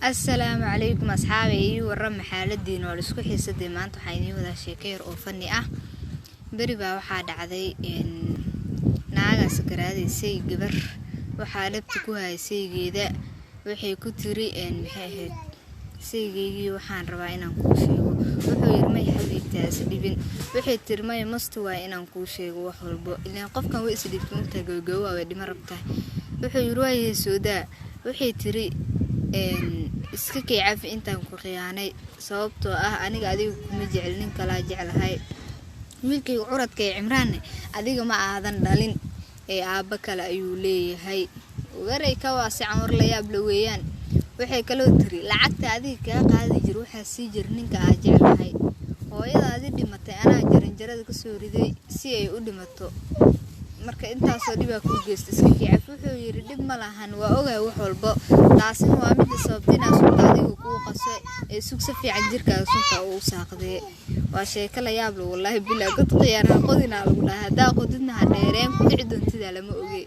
Assalaamu calaykum asxaabi, ii warrama xaaladiin. Waa isku xiisaday. Maanta waxaan idiin wadaa sheeko yar oo funny ah. Beri baa waxaa dhacday naagaa sakaraadaysay gabar. Waxaa dhabta ku hayay saygeeda. Waxay ku tiri, maxay ahayd, "Saygeygii, waxaan rabaa inaan kuu sheego." Wuxuu yiri, "May xabiibti, ha is dhibin." Waxay tiri, "Maya, must waay inaan kuu sheego wax walbo, ilaan qofkan way isdhibtay, mugtahay, gabagabo way dhima rabtaa." Wuxuu yiri, "Waayahay, soodaa." Waxay tiri, "Iska kay cafi intaan ku khiyaanay, sababtoo ah aniga adiga kuma jecel, nin kalaa jeclahay. Wiilkayga curadka ee Cimraanne adiga ma aadan dhalin ee aabbo kale ayuu leeyahay." Waray ka waasican, war la yaab la weeyaan. Waxay kaloo tiri, "Lacagta adiga kaa qaadi jir waxaa sii jir ninka aa jeclahay. Hooyadaadi dhimatay anaa jaranjarada kasoo riday si ay u dhimato. Marka intaasoo dhibaa kuu geysta, iska kii cafi." Wuxuu yiri, "Dhib ma lahan, waa ogahay wax walbo. Taasina waa midda sababta inaa sunta adiga kuu qaso ee sug, si fiican jirkaaga sunta uu saaqdee." Waa sheeko la yaab leh, wallaahi bilaa. God khiyaana qodinaa lagu dhahay, haddaa qodidna ha dheereen, ku dhici doontidaa lama oge.